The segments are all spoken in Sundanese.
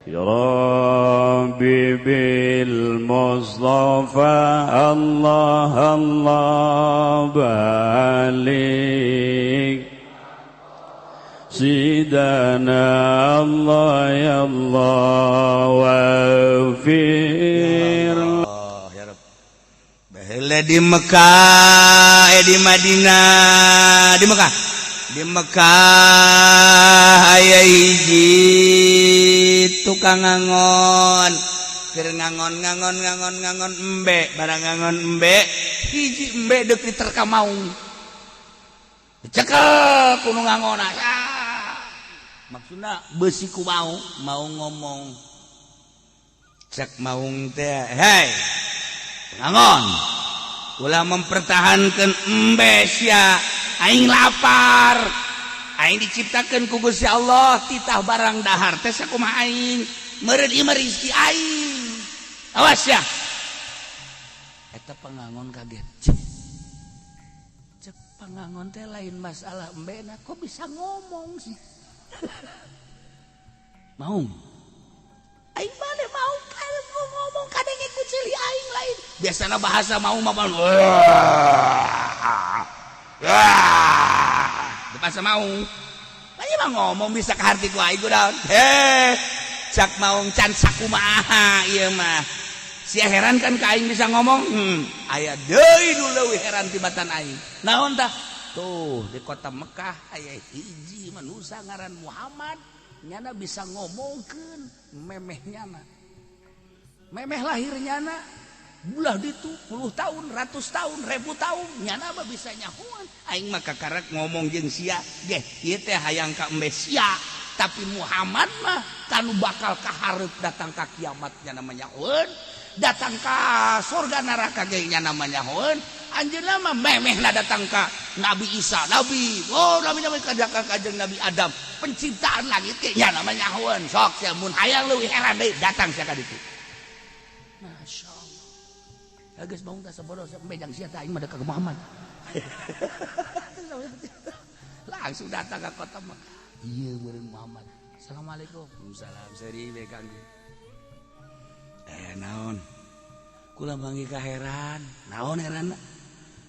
Ya Rabbi bil Mustafa Allah Allah balik Sidana Allah ya Allah wafir Allah ya Rabb. Baheula di Mekah, eh, di Madinah, di Mekah. Di Mekah aya hiji tukang ngangon. Keur ngangon ngangon ngangon ngangon embe, barang ngangon embe, hiji embe deuk diterkam maung. Dicekel ku nu ngangon. Ah. Maksudna beusi ku maung, mau ngomong. Cek maung teh, "Hei, ngangon, ulah mempertahankan embe sia, aing lapar. Aing diciptakan ku Gusti Allah, titah barang dahar teh sakumaha aing, meureun ieu mah rezeki aing. Awas ya." Eta pangangon kaget. Cek, cek pangangon teh, lain masalah embena, kok bisa ngomong sih? Maung, aing mana mau kalau ngomong kadenge ku ceuli aing lain. Biasana bahasa maung mah wah. Bahasa maung. Lain mah ngomong bisa kaharti ku aing kunaon. Heh, cak maung, can sakumaha ieu mah. Sia heran kan ka aing bisa ngomong? Aya deui nu leuwih heran tibatan aing. Naon tah? Tuh di kota Mekah aya hiji manusia ngaran Muhammad, nyana bisa ngomongkeun memeh nyana. Memeh lahir nyana belah ditu puluh tahun, ratus tahun, ribu tahun, nyana mah bisa nyahuan. Aing mah kakarak ngomong jeung sia geh, ieu teh hayang ka embe sia, tapi Muhammad mah kanu bakal kahareup datang ka kiamat nya namanya nyahueun, datang ka surga neraka ge nya namanya nyahueun. Anjeunna mah memehna datang ka Nabi Isa, Nabi, oh, Nabi, Nabi ka kanjeng Nabi Adam, penciptaan langit ge nya namanya nyahueun. Sok sia mun hayang leuwih heran deui, datang sia ka ditu. Masya Allah. Geus maung teh sabodo bejang sia teh, aing mah ka Muhammad. Langsung datang ke kota Mekah. Iya meureun Muhammad. Assalamualaikum. Salam seri we Kang. Eh, naon? Kula manggih kaheran. Naon heran?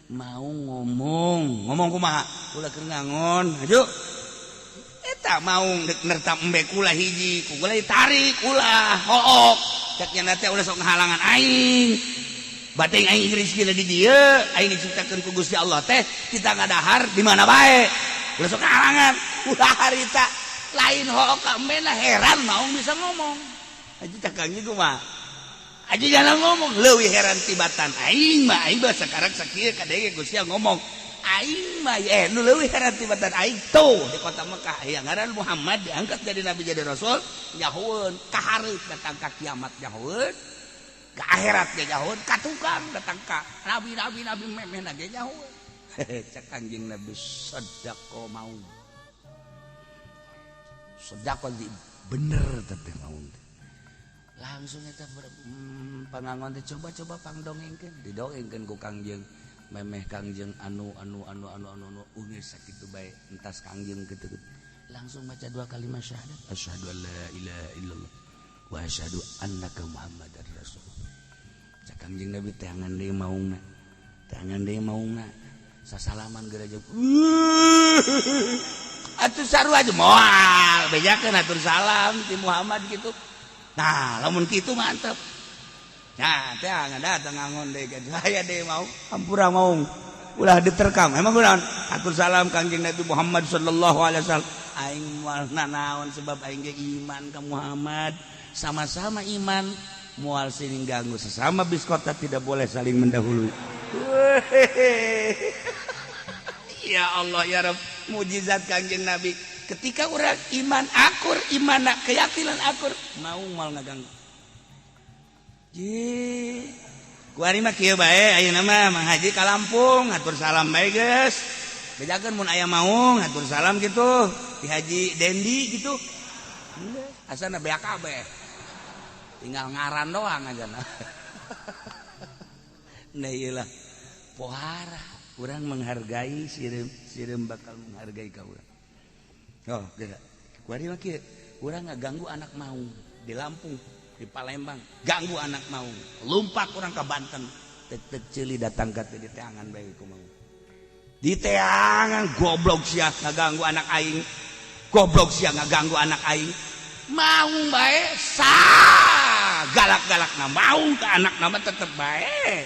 Mau ngomong, ngomong kumaha? Kula keur ngangon, aju. Eta maung dek nertam embe kula hiji, ku kula ditarik ulah, hook. Cek nya teh ulah sok ngahalangan aing. Bating aing rezeki di dieu, aing diciptakeun ku Gusti Allah teh kita ngadahar di mana bae. Ulah sok ngahalangan, ulah harita lain hook ka embena, heran maung bisa ngomong. Aji cak Kang kumaha? Aji jangan ngomong, leuwih heran tibatan aing mah, aing mah sekarang sakieu kadenge Gusti ngomong. Aing mah eh nu leuwih heran tibatan aing tuh di kota Mekah yang ngaran Muhammad diangkat jadi nabi, jadi rasul, nyahueun kahareup datang ka kiamat nyahueun, ke akhirat ge nyahueun, ka tukang datang ka nabi nabi nabi memehna ge nyahueun. Cek Kanjeng Nabi, "Sadaqa maung, sadaqa," di bener teh maung. Langsung eta pangangon teh coba-coba pangdongengkeun, didongengkeun ku Kangjeng memeh Kangjeng anu anu anu anu anu anu ungeus sakitu bae entas Kangjeng kitu, langsung baca dua kalimat syahadat, asyhadu an la ilaha illallah wa asyhadu annaka muhammadar rasulullah. Cak Kangjeng Nabi, "Teangan deui maungna, teangan deui maungna." Sasalaman geura atuh, sarua aja moal bejakeun atur salam ti Muhammad gitu. Nah, lamun kitu mantep. Nah, teh datang ngangon deui ka aya deui mau hampura maung, ulah diterkam. Emang kunaon? Atur salam Kangjeng Nabi Muhammad sallallahu alaihi wasallam. Aing moal nanaon, sebab aing ge iman ka Muhammad, sama-sama iman, moal sini ganggu. Sesama biskota tidak boleh saling mendahului. Ya Allah ya Rabb, mujizat Kangjeng Nabi. Ketika orang iman akur, iman keyakinan akur, mau mal ngaganggu. Ji kuari mah kieu bae, ayeuna mah Mang Haji ka Lampung atur salam bae geus, bejakeun mun aya maung atur salam gitu di Haji Dendi gitu, asana beak kabeh, tinggal ngaran doang aja. Nah, iyalah pohara orang menghargai sireum, sireum bakal menghargai ka urang. Oh, geus kuari mah kieu, urang ngaganggu anak maung. Di Lampung, di Palembang, ganggu anak maung. Lumpak urang ke Banten, tek tek ceuli datang ka di teangan bae ku maung. Di teangan, goblok sia ngaganggu anak aing. Goblok sia ngaganggu anak aing. Maung bae sa galak-galak na maung ke anak nama tetep bae.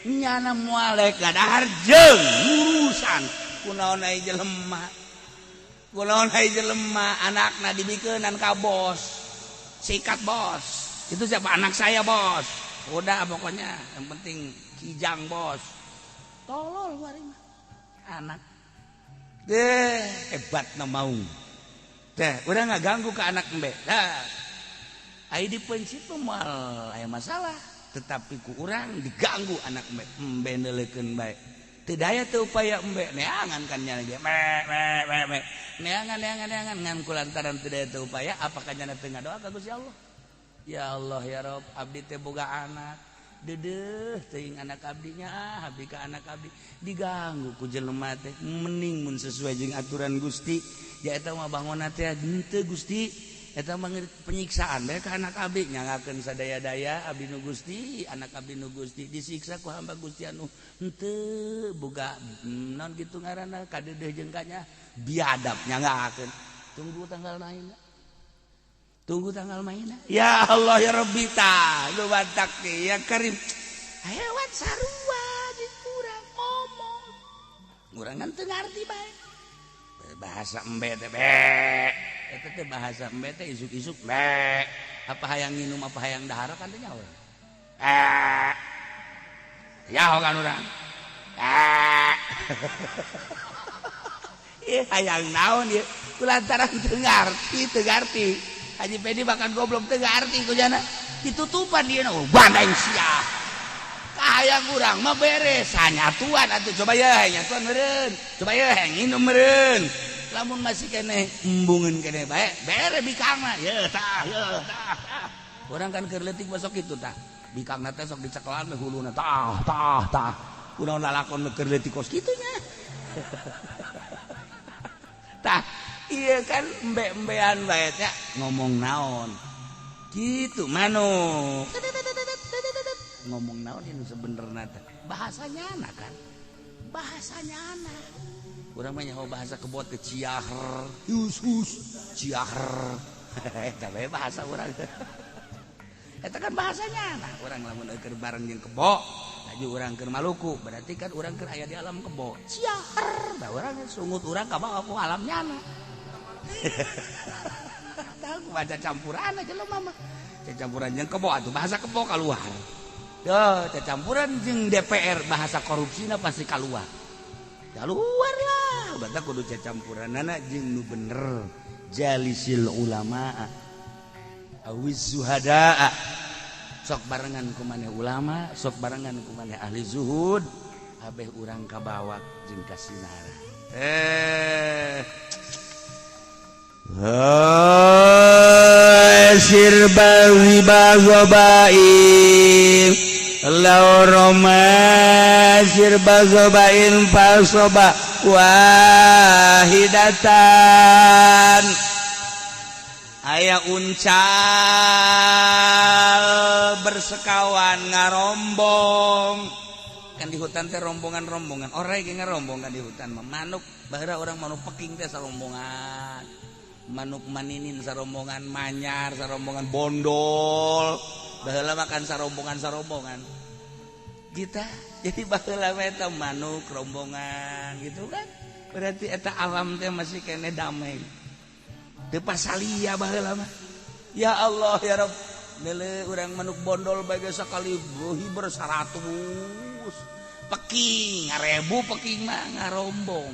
Nyana moal gadahar jeung urusan kunaon ai jelema. Kunaon ai jelema anakna dibikeunan ka bos. Sikat, bos. Itu siapa? Anak saya, bos. Udah, pokoknya yang penting kijang, bos. Tolol waring mah. Anak. Deh, hebat na maung. Deh, udah nggak ganggu ke anak embe. Dah. Ai dipencit mah moal aya masalah, tetapi ku urang diganggu anak embe. Embe neuleukeun bae. Teu daya teu upaya embe neangan kan nya ge. Me me me me. Neangan, neangan, neangan, ngan kulantaran teu daya teu upaya, apakah nyana teu ngadoa ka Gusti Allah? Ya Allah, ya Rob, abdi teh boga anak. Dedeh teuing anak abdinya, ah, abdi ka anak abdi diganggu ku jelema teh. Mending mun sesuai jeung aturan Gusti ya, eta mah bangunna teh henteu Gusti, eta mah penyiksaan bae ka anak abdi. Nyangakeun sadaya-daya abdi nu Gusti, anak abdi nu Gusti disiksa ku hamba Gusti anu henteu boga naon kitu ngaranna, kadeudeeh jeung kanya biadab. Nyangakeun, tunggu tanggal main, tunggu tanggal mainnya. Ya Allah, ya Rabbi, ta lu batak ya Karim, hewan sarua jeung urang ngomong, urang kan teu ngarti bae bahasa embe teh. Be eta teh bahasa embe teh isuk-isuk be apa hayang minum, apa hayang dahar, kan teh nyaho eh nyaho kan urang eh. Ih, hayang naon ieu? Kulantaran teu ngarti, teu ngarti. Haji Pedi bahkan goblok teu ngarti ku jana. Ditutupan dia, oh, bandeng sia. Kahayang urang mah beres, sanyatuan atuh, coba ya nyatuan meureun. Coba ya nginum meureun. Lamun masih keneh embungeun keneh bae, bere bikangna. Ye tah, ye tah. Urang kan keur leutik besok itu tah. Bikangna teh sok dicekelan we huluna, tah tah tah. Kunaon lalakon keur leutik kos kitu nya. Tah, iya kan embe-embean bae teh ngomong naon. Gitu manuk. Ngomong naon ini sebenarnya teh? Bahasanya anak kan. Bahasanya anak. Urang mah nyaho bahasa kebot ke ciaher, hus hus, ciaher. Eta bae bahasa urang. Eta kan bahasanya anak. Urang lamun keur bareng jeung kebo, laju urang keur Maluku, berarti kan urang keur aya di alam kebo. Ciaher, da urang sungut urang ka bawa ku alam nyana. Tahu baca campuran aja lo mama. Campuran jeung kebo atuh bahasa kebo keluar. Duh, campuran jeung DPR bahasa korupsina pasti keluar. Keluar lah, berarti kudu campuran anak jeung nu bener. Jalisil ulama awiz zuhada, sok barengan ku maneh ulama, sok barengan ku maneh ahli zuhud, abeh urang kabawak jeung kasinara. Eh. Sirbawi bagobain lauroma sirbagobain fasoba wahidatan. Aya uncal bersekawan ngarombong kan di hutan teh, rombongan-rombongan orang ge ngarombong kan di hutan mah. Manuk baheula orang manuk peking teh sarombongan, manuk maninin sarombongan, manyar sarombongan, bondol baheula makan sarombongan-sarombongan kita. Jadi baheula mah eta manuk rombongan gitu kan, berarti eta alam teh masih kene damai, teu pasalia baheula mah. Ya Allah, ya Rabb, nele urang manuk bondol bae sakali hiber 100, peking ngarebu, peking mah ngarombong,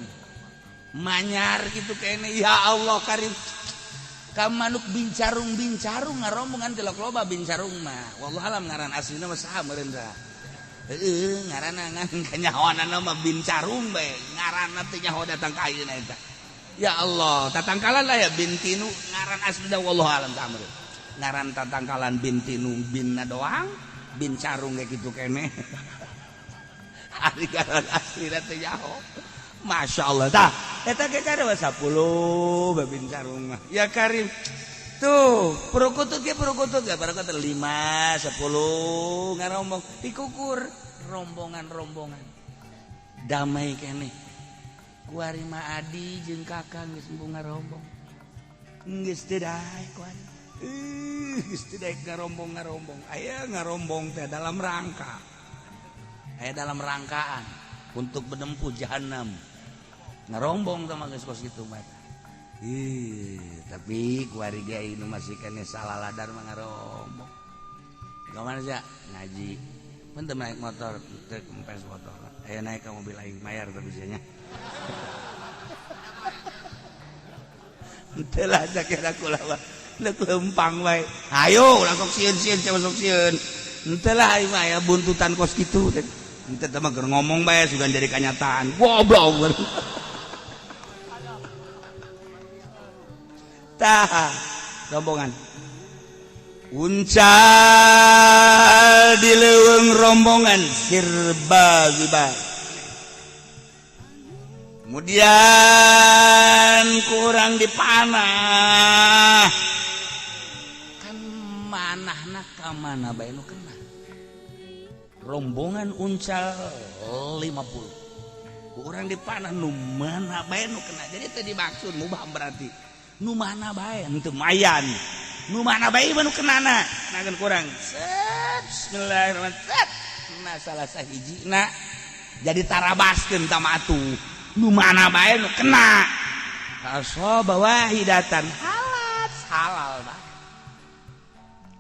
manyar gitu kene. Ya Allah Karim, ka manuk bincarung, bincarung ngarombongan, tilok loba bincarung mah. Wallahu alam ngaran aslina mah saha meureun tah. Heueuh, ngaranna ngan kanyahoanana mah bincarung bae ngaranna, teh nyaho datang ka ayeuna eta. Ya Allah, tatangkalan lah ya bintinu ngaran aslina, wallahu alam tah meureun ngaran tatangkalan bintinu, binna doang bincarung kayak gitu kene. Ari ngaran aslina teh nyaho. Masya Allah, tah eta ge kada 10 babin sarung mah. Ya Karim. Tuh, perukutut ge perukutut ge perukutut 5 10 ngarombong dikukur rombongan-rombongan. Damai keneh. Kuari mah adi jeung kakang geus embung ngarombong. Geus teu daek kuari. Geus teu daek ngarombong-ngarombong. Aya ngarombong teh dalam rangka. Aya dalam rangkaan untuk menempuh jahanam. Ngarombong teh mah geus kos kitu mah. Ih, tapi kuari ge nu masih keneh salah ladar mah ngarombong. Ka mana sia? Ngaji. Mun teu naik motor, teu kempes motor. Aya naik ka mobil aing mayar tapi sia nya. Teu lah sakira kula mah. Leuk lempang wae. Hayo ulah sok sieun-sieun sia sok sieun. Henteu lah aing mah aya buntutan kos kitu. Henteu teh mah keur ngomong bae sugan jadi kanyataan. Goblok. Tah, rombongan. Uncal di leuweung rombongan sirba giba. Kemudian kurang dipanah. Kan manahna ka mana bae nu kena. Rombongan uncal 50. Kurang dipanah nu mana bae nu kena. Jadi teu dimaksud mubah berarti. Nu mana bae henteu mayan. Nu mana bae nu kenana. Nagan kurang. Set bismillahirrahmanirrahim. Nah salah sahijina jadi tarabaskeun tah mah atuh. Nu mana bae nu kena. Asaba wahidatan halal halal bah.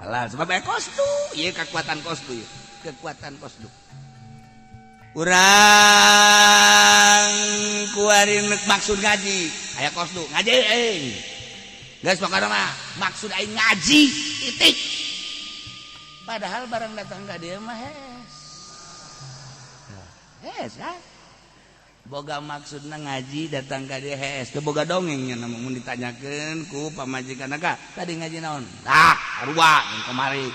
Halal sebab aya kosdu, ieu kekuatan kosdu ieu. Kekuatan kosdu. Urang kuari maksud ngaji, aya kosdu ngaji euy. Geus pokona mah maksud aing ngaji titik. Padahal barang datang ka dieu mah hes. Hes kan? Boga maksudna ngaji datang ka dieu hes, teu boga dongeng nya mun ditanyakeun ku pamajikanna ka, tadi ngaji naon? Tah, sarua jeung kamari.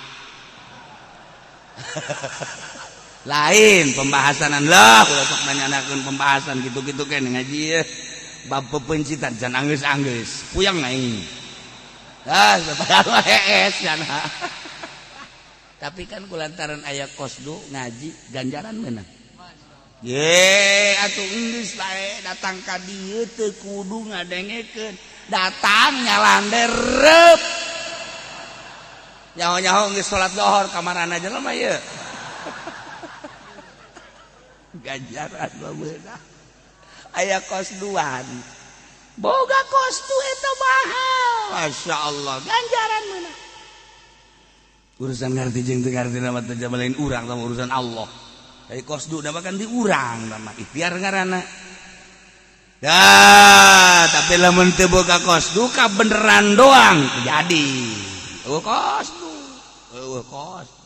Lain pembahasanan lah ulah sok nanyanakeun pembahasan gitu-gitu kan ngaji ya. Bab pepencitan can anggeus-anggeus puyeng aing. Ah, padahal mah hees cenah. Tapi kan kulantaran aya kosdu ngaji ganjaran meunang. Ye, atuh geus bae datang ka dieu teu kudu ngadengekeun. Datang nyalander reup. Nyaho-nyaho geus salat lohor kamarana jelema ieu. Ganjaran mah meunang. Aya kosduan. Boga kosdu eta mahal. Masya Allah, ganjaran meunang. Urusan ngarti jeung teu ngarti mah teu lain urang sama urusan Allah. Dari kosdu da kan di urang mah ikhtiar ngaranna. Dah, tapi lamun teu boga kosdu ka beneran doang jadi. Eueuh kosdu. Eueuh kosdu.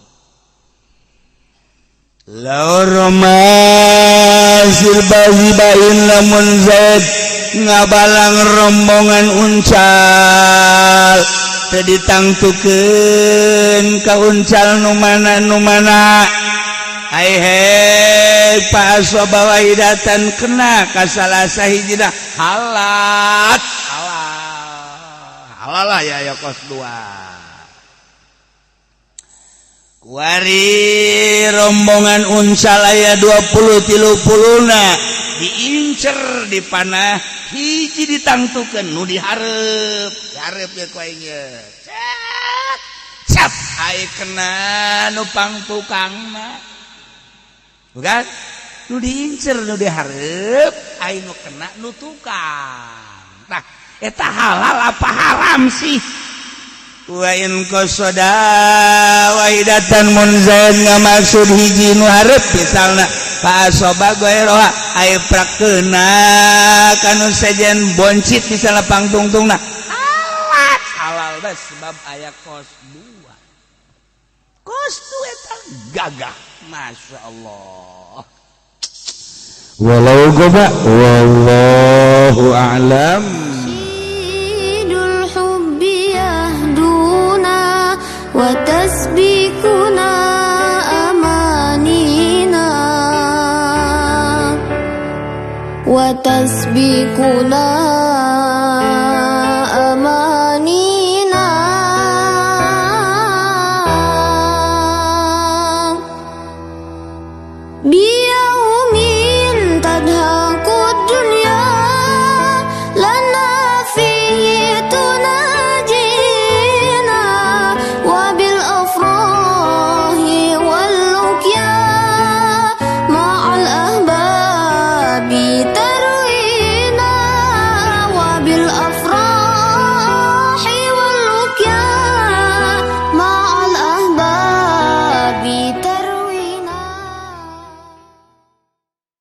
Laur masir bain lamun Zaid ngabalang rombongan uncal teu ditangtukeun ka uncal nu mana nu mana ai he fa asaba wahidatan kena ka salah sahijina halat halal halal lah ya ya kos dua. Kuari rombongan uncal aya 20 30 na diincer di panah hiji ditangtukeun nu dihareup dihareup ye ku aing ye cet cap ai kena nu pangtukangna bukan nu diincer nu dihareup ai nu kena nu tukang. Tah eta halal apa haram sih? Wa in qasada wahidatan mun zaid ngamaksud hiji nu hareup misalna fa asaba ghairaha ai prakkeuna kanu sejen boncit misalna pangtungtungna halal halal bae sebab aya kos dua kos dua eta gagah Masya Allah. Walau goba wallahu a'lam. وتسبيكنا أمانينا وتسبيكنا.